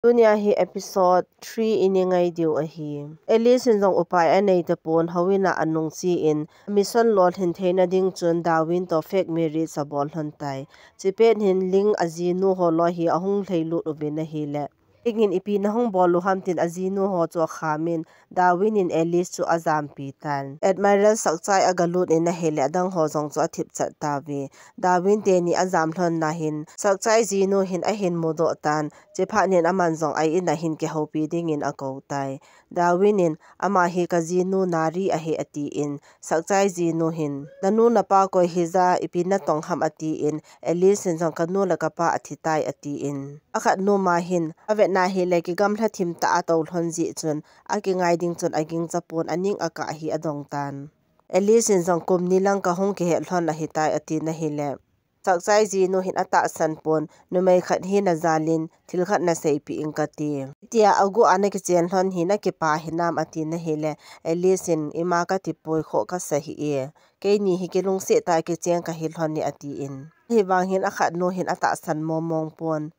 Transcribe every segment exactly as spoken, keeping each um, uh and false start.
Tunia hi episode three i ngai diu ahi. Alice in jong upai anei tapon, houin a anung chen, mission lolhin theina ding chun Darwin to fake marriage abol lhon tai. Chipet hin Ling ajinu ho loi hi ahung lhailut uvin ahile, Ling in ipi nahung bol u ham tin ajinu ho chu akhamin, Darwin in Alice chu ajampi tan. Admiral Sakchai agalut in ahile, adang ho jong chu athip chat tauve. Darwin teni ajam lhon na hin, Sakchai jinu hin ahin mudoh tan. Chiphat nin aman jong a-in a hin kihoupi dingin akou tai. Darwin in, "Ama hi kajinu Nari ahi," atin, Sakchai jinu hin, "Nanu napa koi hija, ipi natong ham?" atin, Alice in jong, "Kanu le kapa athi tai," atin. Akhat numa hin, avetna hile kigamlha thim tah a atou lhon jeh chun, akingai ding chun aging chapon, aning akah hi adong tan. Alice in jong, "Kum ni lang kahung kihet lhon ahitai," atina hile, Sakchai jinu hin atahsan pon, "Numei khat hina jalin thil khat naseipeh ing kati. Tia agu a nakichen lhon hi nakipa hinam?" atina hile, Alice in, "Ima kati poi, khoh kasa hih e. Keini hi kilungset tah a kichen kahi lhon e," atin. Ahivang hin akhat nu hin atahsan momong pon.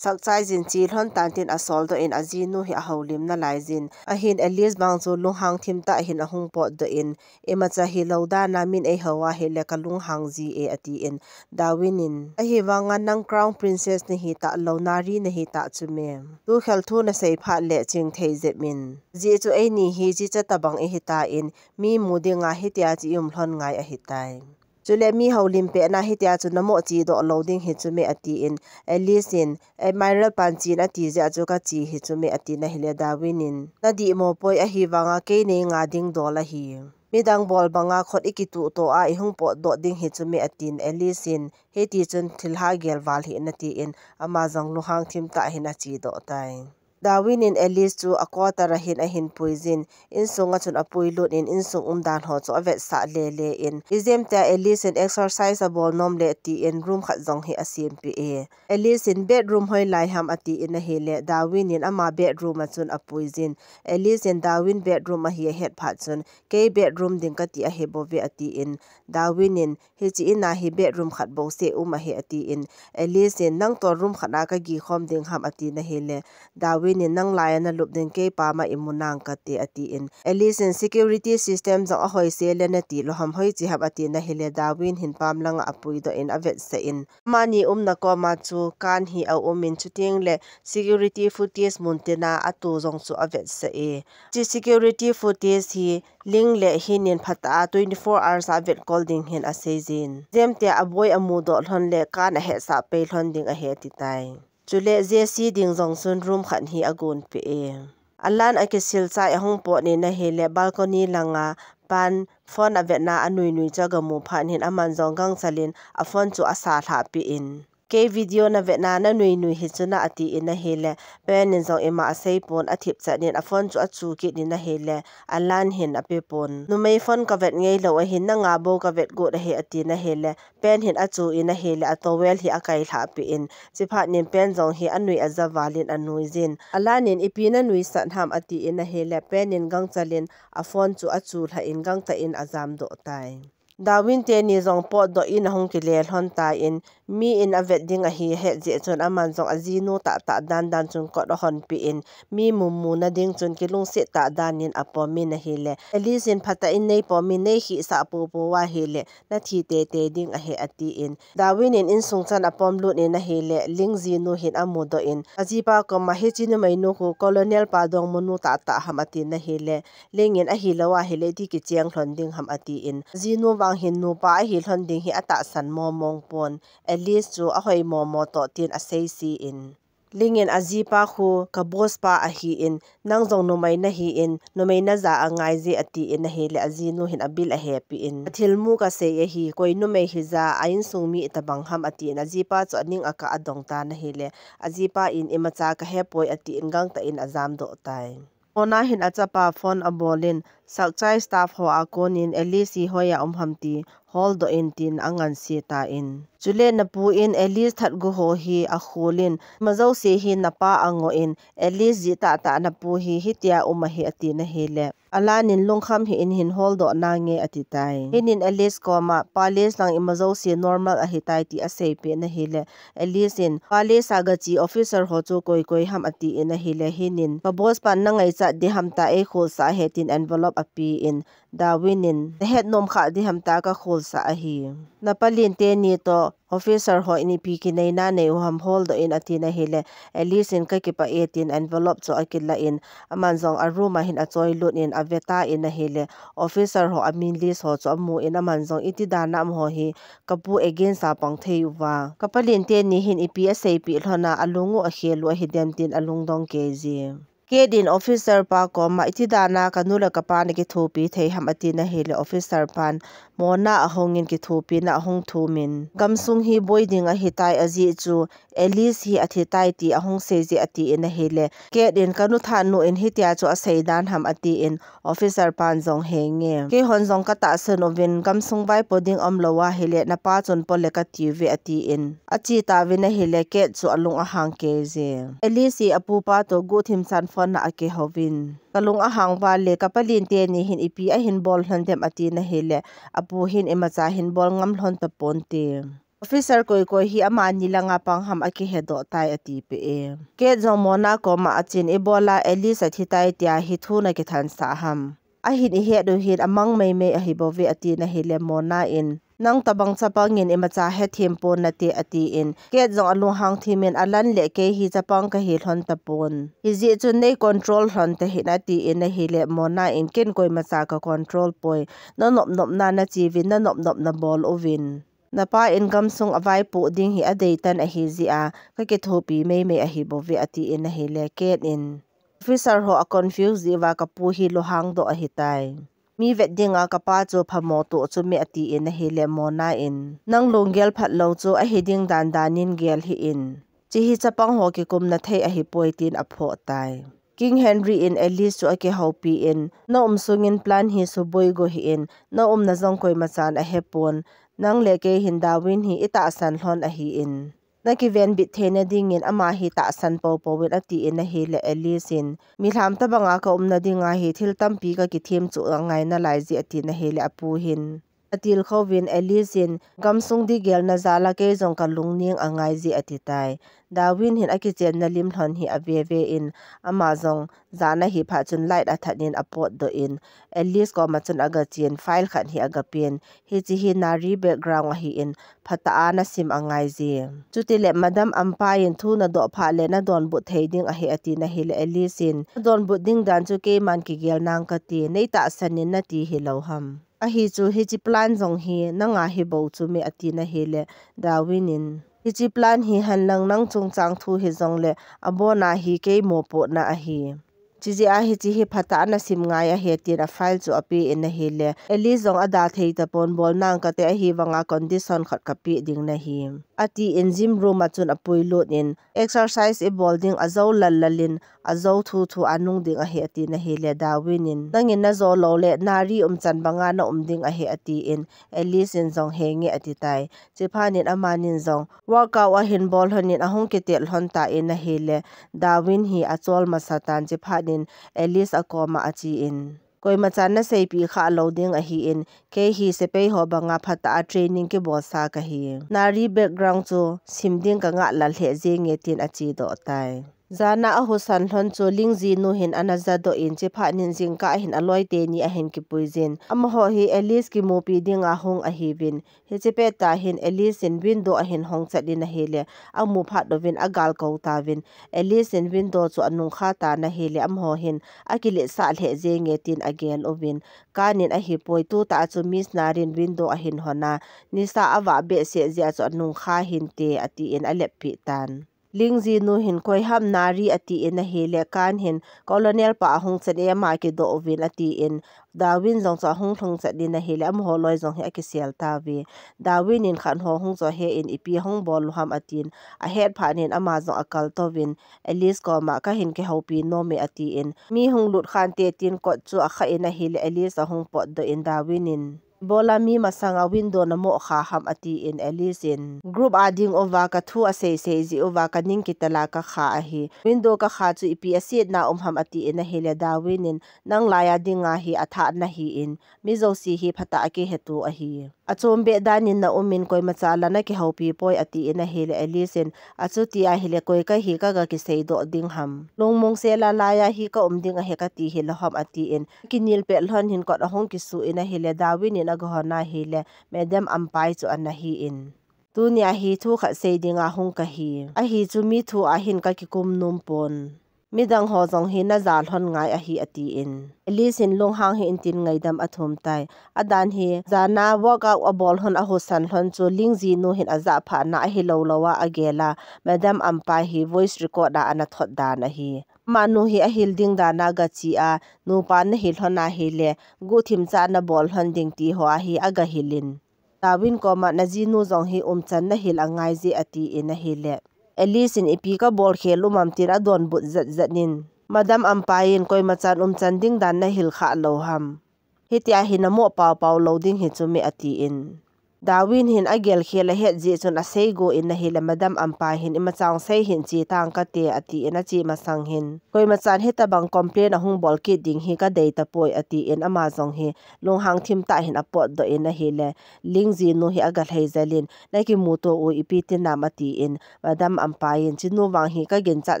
Sakchai jin che lhon tan tin asol doh in ajinu hi ahoulim nalai jin. Ahin Alice vang chu lunghang thim tah hin ahung potdoh in, "Imacha hilou dan a min eihou ahile kalunghang ji e," atin. Darwin in, "Ahivang a nang Crown Princess nahi talou, Nari nahi ta chu me? Tukhel thu nasei phat le chingthei jep in. Ajeh chu eini hi chicha tabang ihi tan, mi mu ding a hitia chu i-um lhon ngai ahitai. Chule mi houlim pehna hitia chu namoh chedoh lou ding hi chu me?" atin, Alice in, "Admiral pan chen ati jeh a chu kache hi chu me?" atina hile, Darwin in, "Nadih mo poi, ahivang a kei nei nga ding dol ahi. Midang bol banga khut ikituh to a ihung potdoh ding hi chu me?" atin, Alice in, "Hiti chun thilha gel val hih in," atin, ama jong lunghang thim tah hin achedoh tai. Darwin in Alice chu a quarter a hin ahin puijin, insunga chun apuilut in, insung umdan ho chu avetsah lele in, ijemtia Alice in exercise abol nom le tin room khat jong hi asempeh e. Alice in, "Bedroom hoilai ham?" atin ahile, Darwin in ama bedroom a chun apuijin. Alice in Darwin bedroom ahi ahet phat chun, "Kei bedroom ding kati ahi bouve," atin, Darwin in, "Hiche in a hi bedroom khat bouseh um ahi," atin, Alice in, "Nangto room khat a kagikhom ding ham?" atina hile, Darwin in, "Nang laiya nalup ding, kei pama imu nang kate," atin, Alice in, "Security system jong ahoise le nati lou ham, hoiche ham?" atina hile, Darwin hin pam langa apuidoh in avetsah in, amani umna koma chu kan hi aum in, chuteng le security footage muntina atu jong chu avetsah e. Hiche security footage hi Ling le Hin in phatah a twenty-four hours a vetkol ding hin aseijin. Jemtia aboi amudoh lhon le kan ahetsah pei lhon ding ahi ati tai. Chule Jesse ding jong chun room khat hi agonpeh e. Alan akisil chai ahung pot in ahile balcony langa pan phone avetna anui nui chu agamu phat in aman jong gangchal in aphone chu asalhah peh in, "Kei video navetna nanui nui hi chu na," atin ahile, Pen in jong ima aseipon athip chat in aphone chu achu kit in ahile, Alan hin apepon. "Numei phone kavet ngeilou ahin, nanga bou kavet got ahi," atina hile, Pen hin achu in ahile, atowel hi akailhah peh in, chuphat in Pen jong hi anui aja val in anuijin. Alan in, "Ipi nanuisat ham?" atin ahile, Pen in gangchal in aphone chu achu lhah in gangtah in ajamdoh tai. Darwin teni jong potdoh in ahung kile lhon tan, mi in avet ding ahi ahet jeh chun aman jong ajinu tahtah dandan chun kot ahonpeh in, mi mumuna ding chun kilungset tah dan in apom in ahile, Alice in, "Phatah in neipom in, neikhisah popo ahile nathi teitei ding ahi," atin, Darwin in insung chan apomlut in ahile, Ling jinu hin amudoh in, ajipa koma, "Hiche numeinu khu Colonel pa dongmanu tahtah ham?" atina hile, Ling in, "Ahilou ahile iti kicheng lhon ding ham?" atin, jinu vang hin nupa ahi lhon ding hi atahsan momong pon, Alice chu ahoi momo toh tin aseise in, Ling in, "Ajipa khu ka boss pa ahin, nang jong numei nahin, numei naja angaije," atin ahile, ajinu hin abil ahepeh in, "Athilmu kasei ahi, koi numei hija a insung mi itobang ham?" atin, ajipa chu aning akah adong tan ahile, ajipa in, "Imacha kahepoi," atin gangtah in ajamdoh tai. Mona hin achapa phone abol in, Sakchai staff ho a kon in Alice hi hoiya um ham ti holdoh in tin anganse tan. Chule napu in Alice that gu ho hi akhol in, ima jouse hi napa angoh in, Alice jeh tah tah napu hi hitia um ahi ati na hile, Alan in lungkham hih in hin holdoh nange ati tai. Hin in Alice koma, Palace lang ima jouse normal ahi tai ti aseipeh na hile, Alice in, Palace a gache officer ho chu koi koi ham ati in ahile, Hin in, Ka boss pan na ngaichat ding ham tia eikholsah ahi tin envelope ape in, Darwin in, Na het nom kha ding ham tia kakholsah ahi. Na palin teni toh officer ho in ipi kineina nei u ham holdoh in ati na hile, Alice in, Ka kipah e tin envelope chu akilah in, aman jong a room a hin achoi lut in ave tan ahile, officer ho amin list ho chu amu in, aman jong iti dan a amaho hi kapu against a pang thei uva, ka palin teni hin ipi aseipeh lhon a alung u akhel u ahi dem tin alungdong kei jin. Kate in officer pa koma, Iti dan a kanu le kapa na kithopi thei ham ati na hile, officer pan Mona ahung in kithopina ahung thum in, Gamsung hi boi ding ahi tai, ajeh chu Alice hi athi tai ti ahung sei jeh ati in ahile, Kate in, Kanu thahnu in hitia chu asei dan ham ati in, officer pan jong, Henge, keihon jong katahsan uvin, Gamsung vaipo ding umlou ahile napa chun po le kati uve ati in, ache tauvin ahile, Kate chu alung ahang kei jin. Alice hi apupa toh guhthim chan phone a akihouvin, Kalung ahang val e, ka palin teni hin ipi ahin bol lhon dem ati na hile, apu hin imacha hin bol ngam lhon tapon te. Officer koi koi hi amani langa pang ham akihedoh tai ati peh e. Kate jong Mona koma achen, Ibola Alice athi tai tia hi thu na kithansah ham? Ahin ihet u hin amang mei mei ahi bou ve ati na hile, Mona in, Nang tabang chapang in imacha hethem pon nate ati in, Kate jong alunghang thim in, Alan le kei hi chapang kahi lhon tapon. Hijeh chun nei control lhon tahih in ati in ahile, Mona in, Ken koimacha ka control poi. Na nop nopna na che uvin, na nop nopna bol uvin. Napa in Gamsung avaipoh ding hi adei tan ahi jeh a, ka kithopi mei mei ahi bou ve ati in ahile, Kate in, Officer ho a confuse jeh uva kapu hi lunghang doh ahi tai. Mi vet dinga kapa chu phamo toh chu me ati in ahile, Mona in, Nang lunggel phat lou chu ahi ding dan dan in gel hih in. Hiche hi chapang ho kikumna thei ahi poi tin aphoh tai. King Henry in Alice chu akihoupi in, Na um sung in plan hi suboi go hih in, na umna jong koimachan ahepon, nang le kei hin Darwin hi itahsan lhon ahi in. Na kivenbit theina dingin ama hi tahsan poupou in ati in ahile, Alice in, Milham tabanga ka umna dinga hi thil tampi ka kithem chu angai nalai jeh ati na hile, apu hin atilkhou vin, Alice in, Gamsung digelna jal a kei jong ka lungning angai jeh ati tai. Darwin hin akichenna lim lhon hi ave ve in, ama jong jan ahi phat chun light athat in apotdoh in, Alice koma chun agachen, file khat hi agapen, Hiche hi Nari background ahi in, phatah a nasim angai jeh. Chutile Madam Ampa in, Thu nadoh phat le nadonbut thei ding ahi ati na hile, Alice in, Nadonbut ding dan chu keiman kigel nang kati, nei tahsan in nati hilou ham? Ahi chu hiche plan jong hi nanga hi bou chu me ati na hile, Darwin in, Hiche plan hi henlang nang chungchang thu hijongle, abona hi kei mopohna ahi. Chijeh a hiche hi phatah a nasim ngai ahi tin a file chu ape in ahile, Alice jong ada thei tapon, Bol nang kate, ahivanga condition khat kapeh ding nahi, ati in gym room a chun apuilut in, Exercise ibol ding ajou lal lal in, ajou thu thu a nung ding ahi ati na hile, Darwin in, Nangin najo lou le, Nari umchan banga na um ding ahi ati in, Alice in jong, Henge ati tai. Chuphat in amanin jong workout ahin bol lhon in ahung kitel lhon tan ahile, Darwin hi achol masa tan, chuphat in Alice akoma ache in, Koimachan naseipeh kha lou ding ahi in, kei hi sepai ho banga phatah a training kibolsa kahi. Nari background chu sim ding kangah lal lheh jenge tin achedoh tai. Jan a ahusan lhon chu Lingji nu hin ana jadoh in, chuphat in jingkah hin aloi teni ahin kipui jin. Amaho hi Alice kimupi dinga hung ahiuvin. Hiche pettah hin Alice in window ahin hong chat in ahile, amu phat uvin agal kou tauvin. Alice in window chu anung kha tan ahile, amaho hin akiletsah lheh jenge tin agel uvin. Kan in ahipoi, tutah a chu Miss Nari in window ahin hon a, nisa avah behseh jeh a chu anung kha hinte, ati in aleppeh tan. Lingji nu hin, Koi ham Nari ati in ahile, Kan hin Colonel pa ahung chan e, ama kidoh uvin ati in, Darwin jong chu ahung lhung chat in ahile, amaho loi jong hi akisel tauve. Darwin in khat ho hung chu ahe in, Ipi hung bol u ham ati in, ahet phat in ama jong akal touvin, Alice koma, Kahin kihoupi nom e ati in, Mi hung lut khante tin kot chu akha in ahile, Alice ahung potdoh in, Darwin in, Ibola mi masanga window namoh kha ham, atin Alice in group a ding uva kathu asei sei ji uva kaning kitela kakha ahi. Window kakha chu ipi asetna um ham, atin ahile Darwin in nang laiya dinga hi athah nahin, mi jouse hi phatah a kihetu ahi. Achom beh danin na umin koimacha la nakihoupi poi, atin ahile Alice in achuti ahile koi kahi kaga kiseidoh ding ham. Lungmong sela laiya hi ka um ding ahi kati hilou ham, atin kinel pet lhon hin kot ahung kisu in ahile Darwin in agahon ahile Madam Ampai chu ana hin, tunia hi thu khat sei dinga hung kahi. Ahi chu mi thu a hin kakikum nom pon. Midang ho jong hi naja lhon ngai ahi, atin Alice in lunghang hih in tin ngaidam athum tai. Adan hi jana workout abol lhon ahusan lhon chu Ling jinu hin ajah phatna ahilou lou a agel a Madam Ampai hi voice record a ana thot dan ahi. Amanu hi ahil ding dan a gache a, nupa nahi lhon ahile guhthim cha nabol lhon ding ti ho ahi agahil in. Darwin koma najinu jong hi umchan nahil angai je, atin ahile Alice in ipi kabol khel um am tin adonbut jat jat in, Madam Ampai in koimachan umchan ding dan nahil kha lou ham. Hitia hi namoh pau pau lou ding hi chu me, atin. Darwin hin agel khel ahet jeh chun asei go in ahile Madam Ampai hin imacha sei hih in che tang kate, atin ache masang hin koimachan hitabang complain ahung bol kit ding hi kadei tapoi, atin ama jong hi lunghang thim tah hin apotdoh in ahile Ling jinu hi agalhai jel in, nakimuto u ipi tinam, atin Madam Ampai in chinu vang hi kaginchat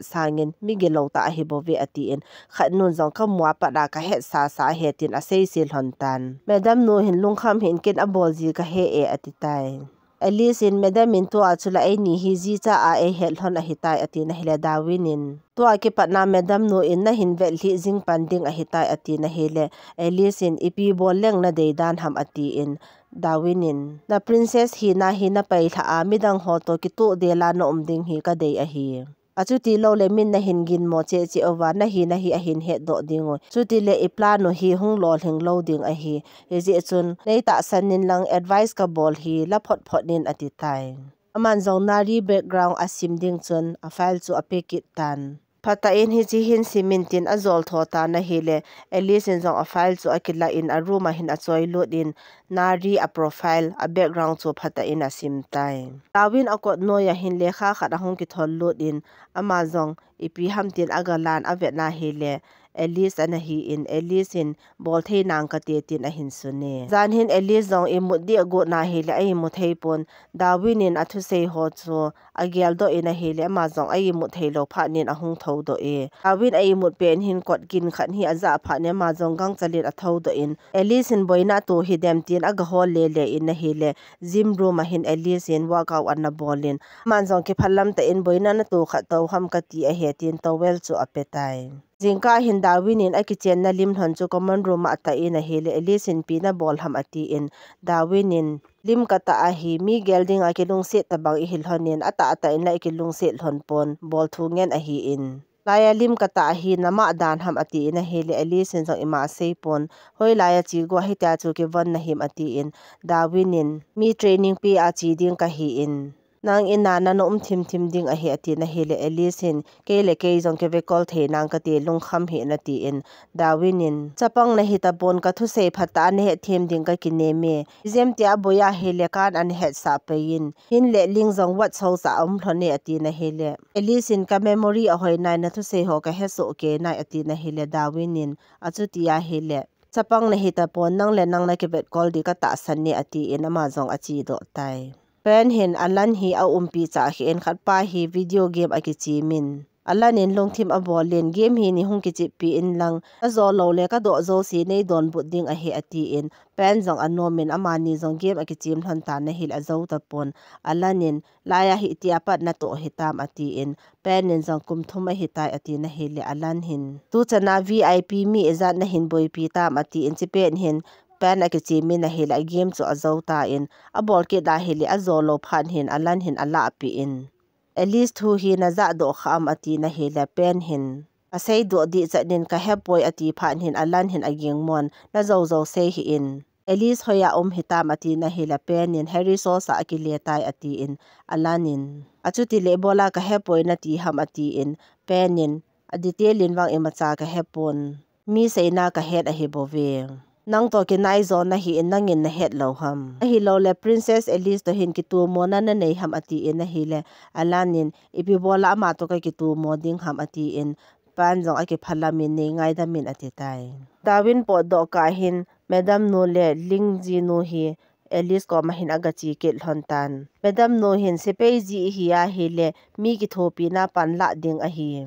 sangin mi gilou tah ahi bouve, atin khat nun jong kamu a pat a kahetsa sa ahi tin asei se lhon tan. Madam nu hin lungkham hih in ken abol ji kahe e, ati tai. Alice in Madam in tua chule eini hi jicha a eihet lhon ahitai, atin ahile Darwin in tua kipatna Madam nu in nahin vetlhi jing pan ding ahitai, atin ahile Alice in ipi bol leng nadei dan ham, atin Darwin in na princess hina hi napailha a midang ho to kitoh dela na um ding hi kadei ahi. Achuti loule min nahin ginmo cheh cheh uva nahi nahi ahin hetdoh ding u. Chutile i plan u hi hung lolhing lou ding ahi. Hijeh chun neitahsan in lang advice kabol hi la phot phot in, ati tai. Aman jong Nari background asim ding chun a file chu ape kit tan. Phatah in hiche hin sim in tin ajol tho tan ahile Alice in jong a file chu akilah in a room a hin achoi lut in Nari a profile a background chu phatah in asim tai. Darwin a kot noiya hin lekha khat ahung kithol lut in ama jong ipi ham tin agalan avet na hile Alice ana hi in Alice in bol thei nang kate tin ahin sun e. Jan hin Alice jong imut ding agot na hile a imu thei pon. Darwin in athusei ho chu ageldoh in ahile ama jong a imut thei lou phat in ahung thoudoh e. Darwin a imut pen hin kot gin khat hi ajah phat in ama jong gangchal in athoudoh in Alice in boina ato hidem tin agahol lele in ahile gym room a hin Alice in workout ana bol in aman jong kiphalam tah in boina nato khat tou ham kati ahi tin towel chu ape tai. Jingkah hin Darwin in akichenna lim lhon chu common room a atah in ahile Alice in ipi nabol ham atin Darwin in lim katah ahi, mi gel dinga kilungset tabang ihi lhon in atah atah in la ikilungset lhon pon bol thu ngen ahin. Laiya lim katah ahi, nama dan ham atin ahile Alice in jong ima asei pon. Hoilaiya che go hitia chu kivon nahim atin Darwin in mi training pe a che ding kahi in. Nang in a nana um thim thim ding ahi atin ahile Alice in kei le kei jong kivekol thei nang kati lungkham hih in atin Darwin in chapang nahi tapon kathusei phatah a nahet them ding kakinem e. Ijemtia aboi ahile kan ana hetsah pai in hinle ling jong wat sosa aum lhon e atin ahile Alice in ka memory ahoi nai nathusei ho kahe soh kei nai atin ahile Darwin in achuti ahile chapang nahi tapon nang le nang nakivetkol ding katahsan e atin ama jong achedoh tai. Pen hin Alan hi aumpi chah kheh in khatpa hi video game akichem in. Alan in lungthim abol in game hi ni hung kicheppi in lang, kajo lou le kadoh jouse neidonbut ding ahi atin. Pen jong anom in amani jong game akichem lhon tan ahile ajou tapon. Alan in laiya hitia pat natoh hitam atin. Pen in jong kum thum ahitai atin ahile Alan hin tuchana V I P mi ijat nahin boipi tam atin, chepet hin Pen akichem in ahile agame chu ajou tan, abol kit ahile ajo lou phat hin Alan hin alahpeh in. Alice thu hi najah doh kha am atin ahile Pen hin aseidoh dih chet in kahepoi ati phat hin Alan hin agingmon najou jou sei hih in. Alice hoiya um hitam atin ahile Pen in Harry Sosa akile tai atin Alan in. Achutile ibola kahepoi nati ham atin Pen in a detail in vang imacha kahepon. Mi seina kahet ahi bouve. Nang toh kinai jo nahi in nangin nahet lou ham? Ahilou le Princess Alice toh hin kitumona nanei ham ati in ahile, Alan in ipi bola ama toh ka kitumo ding ham ati in, Pan jong akiphalam in nei ngaidam in ati tai. Darwin potdoh kah hin, Madam nu le Ling jinu hi Alice koma hin aga che kit lhon tan. Madam nu hin sepai ji ihi ahile, mi kithopina pan lah ding ahi.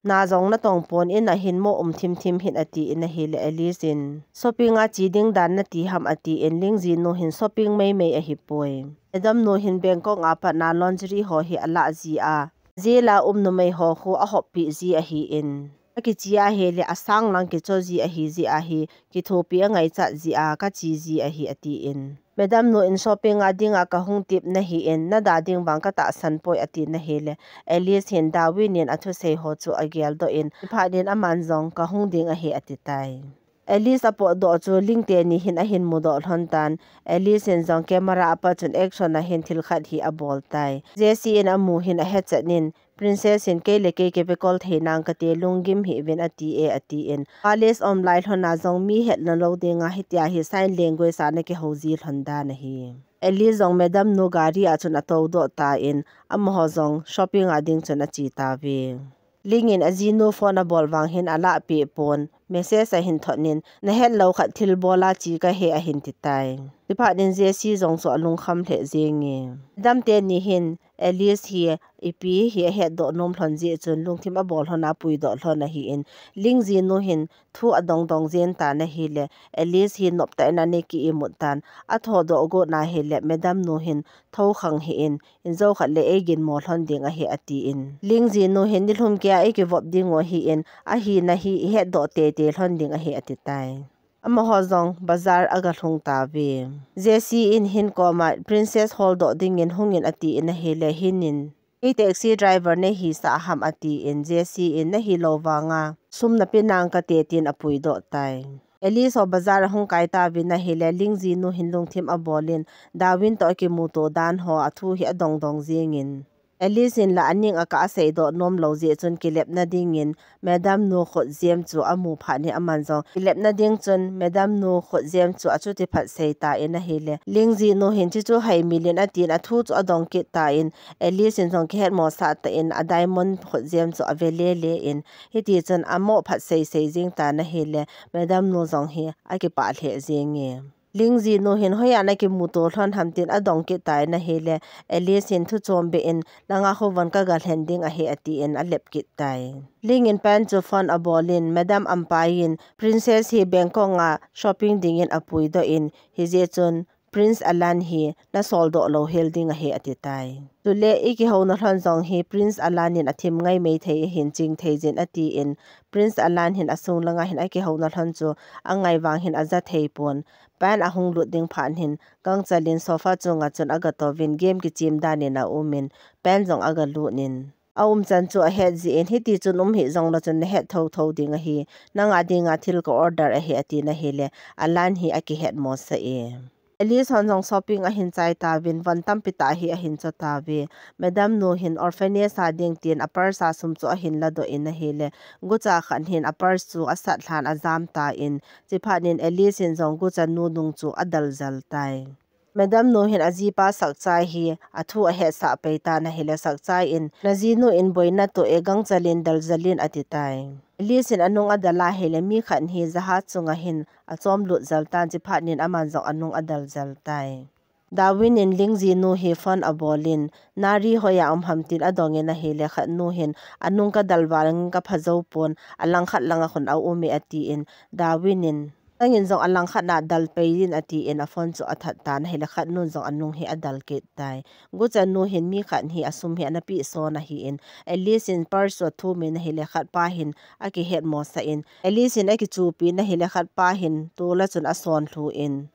Na jong natong pon in ahin mo um thim thim hih in ati in ahile Alice in, shopping a che ding dan nati ham ati in Ling jinu hin shopping maimai ahipoi. Madam nu hin Bangkok a pat na lingerie ho hi alah ji a, jail a um numei ho khu ahop pi ji ahi in, akiche ahile asang lang kicho ji ahi jeh ahi, kithopi angaichat jeh a kache ji ahi ati in. Madam nu in shopping a dinga kahung tip nahi in, nada ding vang katahsan poi ati in ahile, Alice hin Darwin in athusei ho chu ageldoh in, chuphat in aman jong kahung ding ahi ati tai. Alice apotdoh chu Ling teni hin ahin mudoh lhon tan, Alice in jong camera apat chun action a hin thil khat hi abol tai. Jesse in amu hin ahechat in, Princess in kei le kei kivekol thei nang kate, lunggim hih uvin ati e ati in. Palace a um lai lhon a jong mi hetna lou dinga hitia hi sign language a ana kihou ji lhon dan ahi. Alice jong Madam nu gari a chun atoudoh tan, amaho jong shopping a ding chun ache tauve. Ling in ajinu phone abol vang hin alahpeh pon, message ahin thot in, nahet lou khat thil bol a che kahi ahin ti tai. Chuphat in Jesse jong chu alungkham lheh jenge. Madam teni hin Alice hi ipi hi ahetdoh nom lhon jeh chun lungthim abol lhon a apuidoh lhon ahi in, Ling jinu hin thu adong dong jen tan ahile, Alice hi noptah in ana ki imut tan, athodoh got na ahile, Madam nu hin thou khang hih in, injo khat le eiginmo lhon ding ahi ati in, Ling jinu hin nilhum keiya eikivop ding u ahi in, ahina hi ihetdoh teitei lhon ding ahi ati tai. Amaho jong bazar aga lhung tauve. Jesse in Hin koma Princess holdoh dingin hung in ati in ahile, Hin in, kei taxi driver nahisah ham ati in, Jesse in, nahi lou vanga sum nape nang kate tin apuidoh tai. Alice ho bazar ahung kai tauvin ahile, Ling jinu hin lungthim abol in, Darwin toh akimuto dan ho athu hi adong dong jingin, Alice in la aning a kah a seidoh nom lou jeh chun kilepna dingin Madam nu khutjem chu amu phat in aman jong kilepna ding chun Madam nu khutjem chu achuti phat sei tan ahile, Ling jinu hin chuchu haimil in ati in athu chu adong kit tan, Alice in jong kihetmosah tah in a diamond khutjem chu ave lele in, hiti chun amo phat sei sei jing tan ahile, Madam nu jong hi akipah lheh jenge. Ling jinu hin hoiya nakimuto lhon ham tin adong kit tan ahile, Alice in thu chom beh in, nanga khu von kaga lhen ding ahi ati in alep kit tai. Ling in Pan chu phone abol in, Madam Ampai in Princess hi Bangkok a shopping dingin apuidoh in, hijeh chun Prince Alan hi nasoldoh lou hel ding ahi ati tai. Chule ikihouna lhon jong hi Prince Alan in athim ngai mai thei ahin, ching thei jin ati in, Prince Alan hin asung langa hin akihouna lhon chu angai vang hin aja thei pon. Pan ahung lut ding phat hin gangchal in sofa chunga chun aga touvin game kichem dan in aum in, Pan jong aga lut in, aum chan chu ahet jin, hiti chun um hih jongle chun nahet thotho ding ahi, nanga dinga thil ka order ahi ati in ahile, Alan hi akihetmosah e. Alice hon jong shopping ahin chai tauvin, von tampi tah hi ahin cho tauve. Madam nu hin orphanage a ding tin a purse a sum chu ahin ladoh in ahile, gucha khat hin a purse chu asat lhan ajam tan, chuphat in Alice in jong gucha nu nung chu adal jal tai. Madam nu hin ajipa Sakchai hi athu ahetsah pai tan ahile, Sakchai in, najinu in boina toh e, gangchal in dal jal in ati tai. Alice in anung adal ahile, mi khat hi jahaj chunga hin achom lut jal tan, chuphat in aman jong anung adal jal tai. Darwin in Ling jinu hi phone abol in, Nari hoiya um ham tin adong in ahile, khat nu hin, anung kadal vangin kapha jou pon, alangkhat langa khun aum e ati in, Darwin in, nangin jong alangkhat na dal pai in ati in a phone chu athat tan ahile, khat nun jong anung hi adal kit tai. Gucha nu hin mi khat hi asum hi ana peh son ahi in, Alice in purse chu athum in ahile, khat pa hin akihetmosah in, Alice in akichupi in ahile, khat pa hin tol a chun ason lhu in,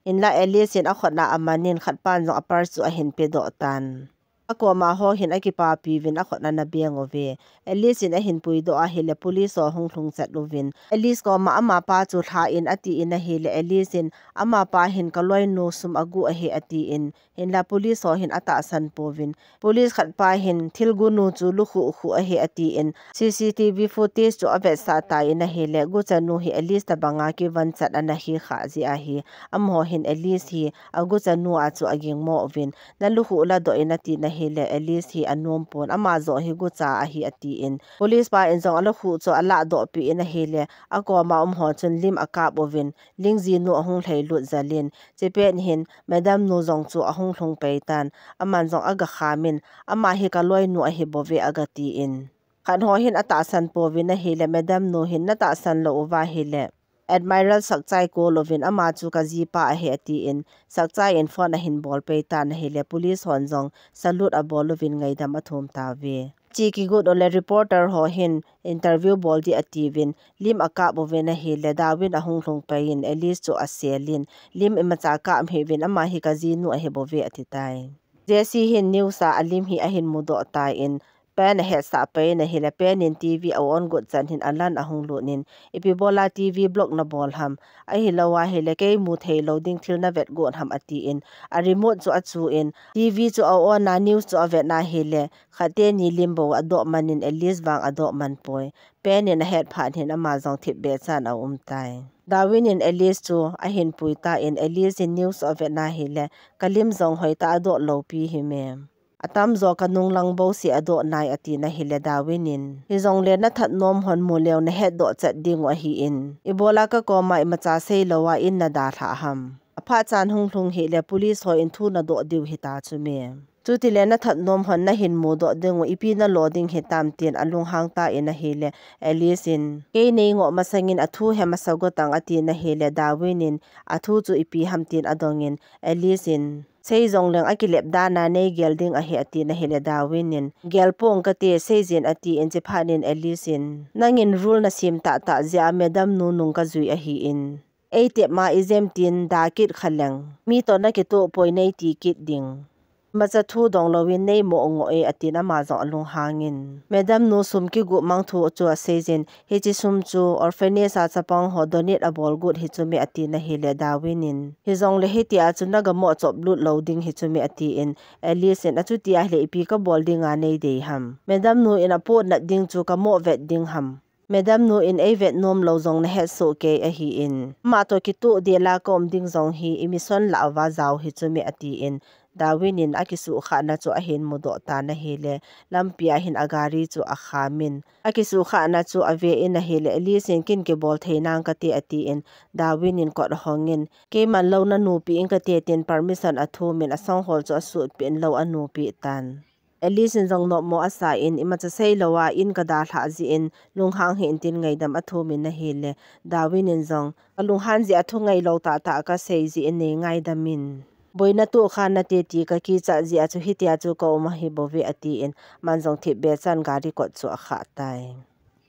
hinla Alice in akhut na aman in, khat pan jong a purse chu ahin pedoh tan. Akoma ho hin akipapi uvin akhut ana beng uve. Alice in ahin puidoh ahile police ho ahung lhung chat uvin, Alice koma amapa chu lha in atin ahile, Alice in amapa hin kaloinu sum agu ahi atin, hinla police ho hin atahsan pouvin, police khat pa hin thilgunu chu lukhuh khuh ahi atin, C C T V footage chu avetsah tan ahile, guchanu hi Alice tabanga kivan chat ana hi kha jeh ahi, amaho hin Alice hi aguchanu a chu agingmo uvin, nalukhuh ladoh in atin ahile, Alice hi anom pon, ama joh hi gucha ahi atin, police pa in jong alukhuh chu aladoh peh in ahile, akoma umho chun lim akap uvin, Lingjinu ahung lhailut jel in, chepet hin Madam nu jong chu ahung lhung pei tan, aman jong agakham in, ama hi kaloinu ahi bouve agatin. Khat ho hin atahsan pouvin ahile, Madam nu hin natahsan lou uva ahile, Admiral Sakchai call uvin ama chu kajipa ahi atin, Sakchai in phone ahin bol pei tan ahile, police hon jong salute abol uvin ngaidam athum tauve. Chi kigot uleh reporter ho hin interview bol ding atiuvin, lim akap uvin ahile, Darwin ahung lhung pei in, Alice chu asel in, lim imacha kap hih uvin, ama hi kajinu ahi bouve ati tai. Jesse hin news a alim hi ahin mudoh tan, Pen ahetsah pei in ahile, Pen in T V a-on got chan hin Alan ahung lut in, ipi bola T V block nabol ham, ahilou ahile kei mu thei lou ding thil navet got ham atin, a remote chu achu in, T V chu a-on a, news chu avet in ahile, khat teni lim bou adoh man in Alice vang adoh man poi. Pen in ahet phat hin ama jong thipbeh chan aum tai. Darwin in Alice chu ahin pui tan, Alice in news avet in ahile, kalim jong hoitah adoh lou pi him e. Atamjo kanung lang bou seh adoh nai atin ahile, Darwin in, hijongle nathat nom hon mu leu nahetdoh chet ding u ahin, ibola kakoma imacha seilou a in nadalhah ham. Aphat chan hung lhung hih le police ho in thu nadoh diu hita chu me. Chutile nathat nom hon nahin mudoh ding u, ipi nalo ding hitam tin alunghang tan ahile, Alice in, kei nei ngoh masang in athu he masa got ang atin ahile, Darwin in, athu chu ipi ham tin adong in, Alice in, sei jongleng akilep dan a nei gel ding ahi atin ahile, Darwin in, gel pong kate, seijin atin, chephat in Alice in, nangin rule nasem tahtah jeh a Madam nu nung kajui ahin, eitep ma ijem tin da kit kha leng, mi toh nakitoh poi nei ti kit ding. Imacha thu dong louvin nei mo ngoh e atin ama jong alunghang in, Madam nu sum kiguh mang thu chu aseijin, hiche sum chu orphanage a chapang ho donate abol got hi chu me atin ahile, Darwin in, hijongle hitia chu nagamoh chop lut lou ding hi chu me atin, Alice in, achuti ahile ipi kabol dinga nei dei ham. Madam nu in apoh nat ding chu kamoh vet ding ham. Madam nu in eivet nom lou jong nahet soh kei ahin, ama toh kitoh dela kaum ding jong hi imission lah uva jao hi chu me atin, Darwin in akisuhkhahna chu ahin mudoh tan ahile, lampi a hin agari chu akham in, akisuhkhahna chu ave in ahile, Alice in kin kibol thei nang kate atin, Darwin in kot ahong in, keiman lou nanupi in kate tin permission athum in, asanghol chu asutpeh in lou anupi tan. Alice in jong nopmo asa in, imacha seilou a in kadalhah jeh in, lunghang hih in tin ngaidam athum in ahile, Darwin in jong, kalunghan jeh a thu ngailou tahtah kasei jeh in nei ngaidam in. Boina tohkha nate ti kakichat jeh a chu hitia chu kaum ahi bouve atin, aman jong thipbeh chan gari kot chu akhah tai.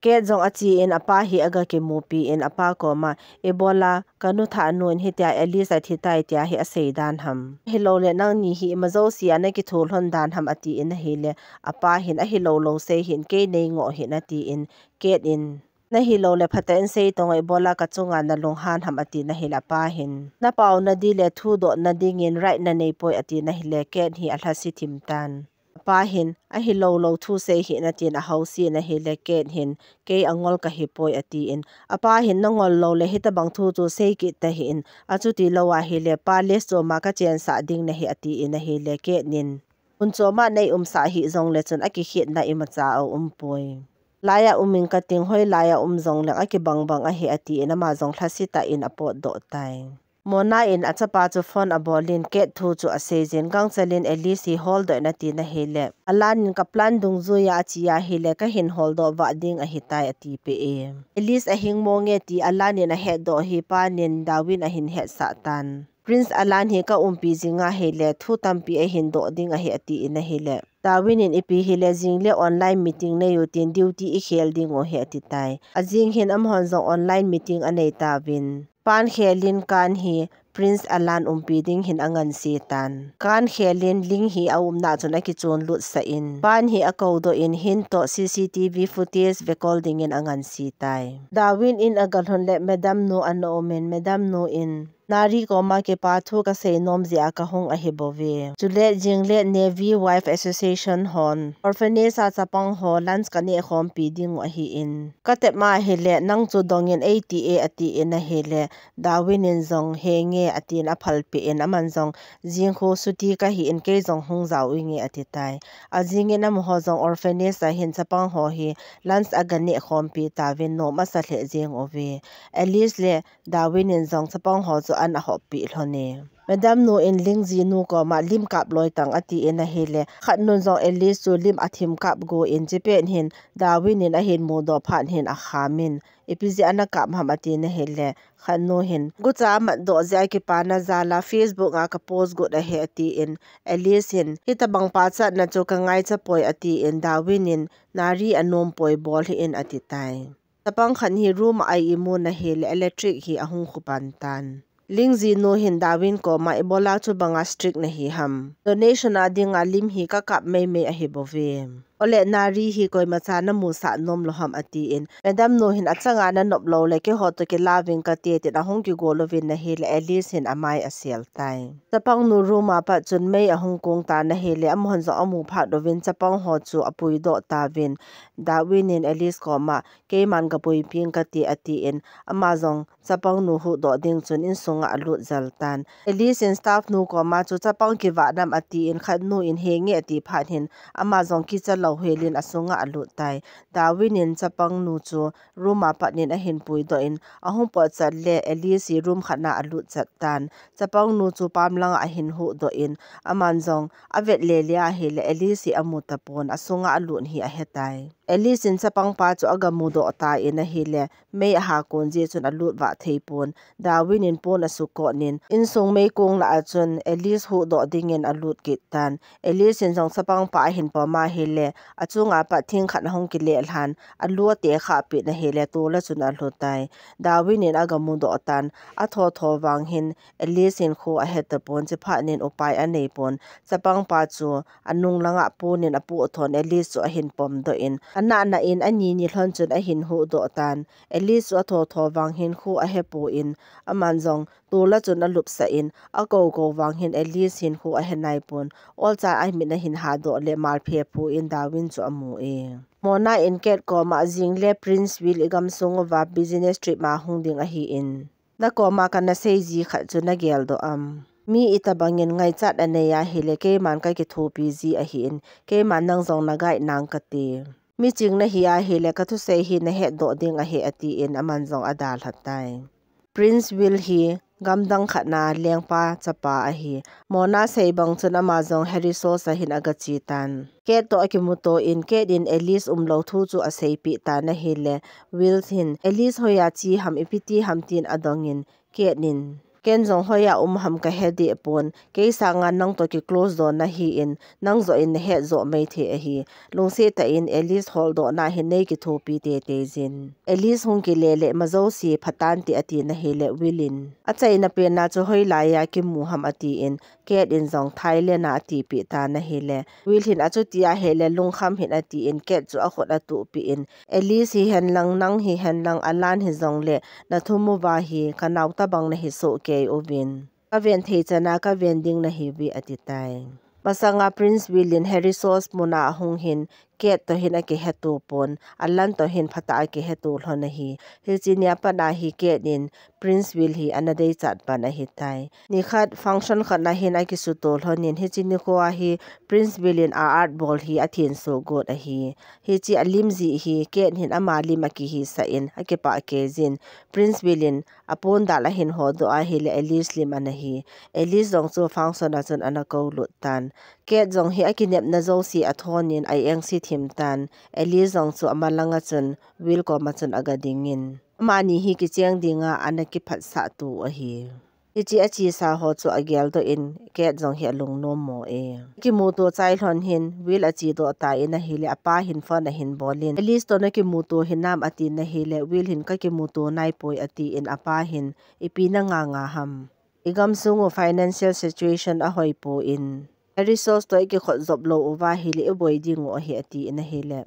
Kate jong ache in apa hi agakimupi in apa koma, ibola kanu thahnu in hitia Alice athi tai tia hi asei dan ham. Ahilouleh nangni hi ima jousea nakitho lhon dan ham atin ahile, apa hin ahilou lou sei hih in kei nei ngoh hih in atin, Kate in, nahilouleh phatah in sei tong o, ibola kachunga nalunghan ham atin ahile, apa hin, napaona ding le thudohna dingin right nanei poi atin ahile, Kate hi alhase thim tan. Apa hin, ahilou lou thu sei hih in atin ahouse in ahile, Kate hin, kei angol kahi poi atin, apa hin, nangol lou le hitabang thu chu sei kit tahih in, achuti lou ahile, palace choma kachensah ding nahi atin ahile, Kate in, mun choma nei umsah hih jongle chun akikhetna imacha aum poi. Laiya um ing kating, hoilaiya um jongleng akibang bang ahi atin, ama jong lhase tah in apotdoh tai. Mona in achapa chu phone abol in Kate thu chu aseijin, gangchel in Alice hi holdoh in atin ahile, Alan in ka plan dungjuiya ache ahile, kahin holdoh vah ding ahitai atipeh e. Alice ahing monge ti Alan in ahetdoh hi Pen in Darwin ahin hetsah tan. Prince Alan hi kaumpi jing ahile, thu tampi eihin doh ding ahi atin ahile, Darwin in ipi hile jingle online meeting nei u tin duty ikhel ding u ahi atitai. Ajing hin amahon jong online meeting anei tauvin, Pen khel in Ken hi Prince Alan umpi ding hin anganse tan. Kan khelin Ling hi aumna chun akichon lut sah in, Van hi akou doh in, Hin toh C C T V footage ve kol dingin anganse tai. Darwin in agalhun le Madam nu ana umin, Madam nu in, Nari koma kipa thu kasei nom jeh a kahung ahi bouve. Chule jingle Navy Wife Association hon orphanage a chapang ho lunch kaneh khompi ding u ahin, katep ma ahile nang chu dongin eiti e atin ahile, Darwin in jong henge atin aphalpeh in, aman jong jingkhu chuti kahin kei jong hung jao inge ati tai. Ajingin amaho jong orphanage a hin chapang ho hi lunch aga neh khompi tauvin nom asa lheh jeng uve. Alice le Darwin in jong chapang ho chu an ahoppi lhon e. Madam nu in Ling jinu koma lim kap loi tang atin ahile, Khat nun jong Alice chu lim athim kap go in, chipet hin Darwin in ahin mudoh phat hin akhamin, ipi jeh a nakap ham atin ahile, Khat nu hin gucha amat doh jeh a kipa na jal a Facebook a ka post got ahi atin, Alice hin hitabang pachatna chu kangaicha poi atin, Darwin in Nari anom poi bol hih in ati tai. Chapang khat hi room a a imu na hile electric hi ahung khupan tan. Ling jinu hin Darwin koma ibola chu banga strict nahi ham. Donation a dinga lim hi kakap meimei ahi bouve. Ole Nari hi koimacha namusah nom lou ham atin, Madam nu hin achanga nanop lou le keiho toh kilauving kate tin ahung kigol uvin ahile Alice hin amai asel tai. Chapang nu room a pat chun mei ahung kong tan ahile amahon jong amu phat uvin chapang ho chu apuidoh tauvin, Darwin in Alice koma keiman kapuiping kate atin, ama jong chapang nu huhdoh ding chun insunga alut jel tan. Alice in staff nu koma chu chapang kivah nam atin, Khat nu in henge ati phat hin ama jong kicha lou helin asunga alut tai. Darwin in chapang nu chu room a pat in ahin puidoh in, ahung potchat le Alice hi room khat na alut chat tan. Chapang nu chu pam langa ahin huhdoh in, aman jong avet lele ahile Alice hi amu tapon, asunga alut hi ahe tai. Alice in chapang pa chu aga mudoh tan ahile, mei aha kon jeh chun alut vah thei pon. Darwin in pon asukot in, insung meikong lah a chun Alice huhdoh dingin alut kit tan. Alice in jong chapang pa ahin pom ahile, achunga pat thing khat ahung kile lhan, alu ate khah pin ahile, tol a chun alhu tai. Darwin in aga mudoh tan, athotho vang hin Alice hinkho ahe tapon, chiphat in upai anei pon. Chapang pa chu anung langa pon in apuh thon Alice chu ahin pomdoh in, anahna in ani ni lhon chun ahin huhdoh tan. Alice chu athotho vang hinkho ahe pon, aman jong tol a chun alupsah in, akou kou vang hin Alice hinkho ahe nai pon. Olcha a mit ahin hadoh le malphe phu in Darwin chu amu e. Mona in Kate koma, Jingle Prince Will igamsung uva business trip a hung ding ahin, nakoma kana sei ji khat chu nageldoh am? Mi itabangin ngaichat anei ahile keiman kakithopi ji ahin, keiman nang jong na guide nang kate. Miching nahi ahile kathusei hi nahetdoh ding ahi atin aman jong adalha tai. Prince Will hi gamdang khat na lengpa chapa ahi. Mona sei bang chun ama jong Harry Sosa hin aga che tan. Kate toh akimuto in, Kate in Alice umlou thu chu aseipeh tan ahile, Will hin, Alice hoiya che ham, ipi ti ham tin adongin, Kate in, ken jong hoiya um ham kahe deh pon, kei sanga nang toh kiclose jo nahin, nang joh in nahet joh mai thei ahi. Lungset tah in Alice holdohna hin nei kithopi teitei jin. Alice hung kile le ima jouse phatante ati nahile Will in, achaina pen a chu hoilaiya kimu ham atin, Kate in jong Thailand a atipeh tan ahile, Will hin achuti ahile lungkham hih in atin, Kate chu akhut atuhpeh in, Alice hihen lang, nang hihen lang, Alan hijongle, nathum uva hi kanao tabang nahi soh kei uvin, kaven thei chana kaven ding nahiuve ati tai. Masanga Prince Will in Harry Sosa muna ahung hin, Kate toh hin akiheto pon, Alan toh hin phatah a akiheto lhon ahi. Hiche nia pat a hi Kate in Prince Will hi ana deichat pan ahitai. Nikhat function khat na hin akisuto lhon in, hiche nikho a hi Prince Will in a art bol hi athenso got ahi. Hiche alim jeh hi Kate hin ama lim akihisah in akipah kei jin. Prince Will in apondan ahin hodoh ahile Alice lim ana hi. Alice jong chu function a chun ana koulut tan. Kate jong hi akinepna jouse athon in a-engse thim tan. Alice jong chu amalanga chun Will koma chun aga dingin, amani hi kicheng dinga ana kiphatsah to ahi. Hiche achesa ho chu ageldoh in Kate jong hi alungnom mo e. Kimuto chai lhon hin Will achedoh tan ahile apa hin phone ahin bol in, Alice toh nakimuto hinam atin ahile, Will hin kakimuto naipoi atin apa hin, ipi nanganga ham? I gamsung u financial situation ahoi pon, i resource toh i kikhot jop lou uva ahile i boi ding u ahi, atin ahile,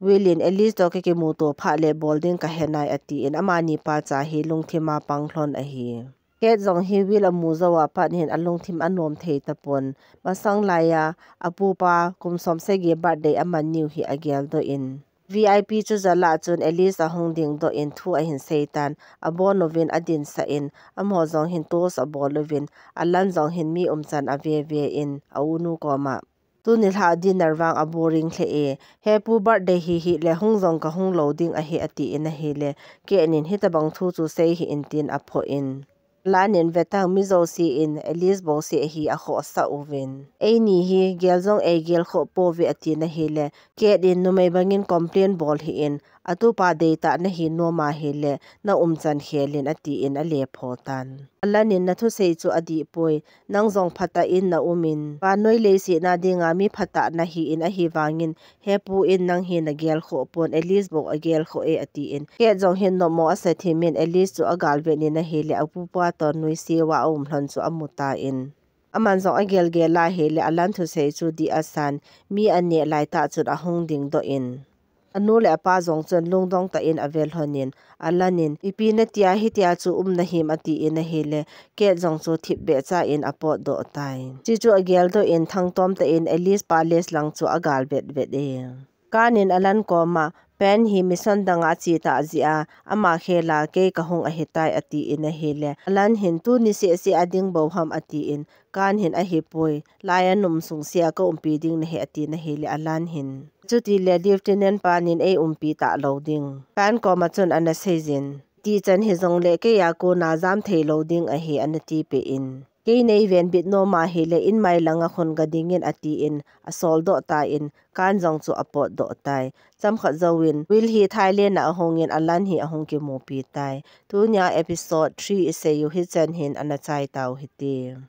Will in Alice toh kikimuto phat le bol ding kahe nai, atin amani pa cha hi lungthim a pang lhon ahi. Kate jong hi Will amu jou a pat hin alungthim anom thei tapon. Masang laiya apupa kum som sagi birthday aman niu hi agel doh in, V I P chu jal a chun Alice ahung ding doh in thu ahin sei tan, abon uvin adin sah in, amaho jong hin toast abol uvin, Alan jong hin mi umchan ave ve in aunu koma, Tuni lha dinner vang a boring lheh e. He pu, birthday hi hile hung jong kahung lou ding ahi, atin ahile, Kate in hitabang thu chu sei hih in tin aphoh in, Alan in, Vetang, mi jouse in Alice bouseh hi akhohsah uvin, eini hi gel jong eigel khoh pouve, atin ahile, Kate in, Numei bangin complain bol hih in, atupa deitah nahi nom ahile na umchan khel in, atin alepho tan. Alan in, Nathusei chu adih poi. Nang jong phatah in na um in, vannoi leiset a dinga mi phatah nahi in, ahivangin he pu in nang hi nagel khoh pon, Alice bou agel khoh e, atin Kate jong hin nopmo asa thim in Alice chu agal vet in ahile, apupa toh nuisat a aum lhon chu amu tan, aman jong agel gel ahile Alan thusei chu dih asan, mi aneh laitah chun ahung ding doh in, anu le apa jong chun lungdong tah in ave lhon in, Alan in, Ipi natia hitia chu um nahim, atin ahile, Kate jong chu thipbeh cha in apot doh tai. Chuchu agel doh in thangtom tah in Alice Palace lang chu agal vet vet e. Kan in Alan koma, Pen hi mission dang a ache tah jeh a, ama khel a kei kahung ahitai, atin ahile, Alan hin, Tuni seh seh a ding bou ham, atin, Kan hin, Ahipoi, laiya na um sung seh a ka umpi ding nahi, atin ahile, Alan hin, Chuti le Lieutenant pan in ei umpi talou ding Kan koma chun ana seijin, Tichan hijongle kei a kona jam thei lou ding ahi, ana tipeh in, Kei nei venbit nom ahile in mai langa khun ga ding in, atin asol doh tan, Kan jong chu apot doh tai. Chomkhat jouvin Will hi Thailand a ahung in Alan hi ahung kimupi tai. Tunia episode three isei u hichan hin ana chai tau hite.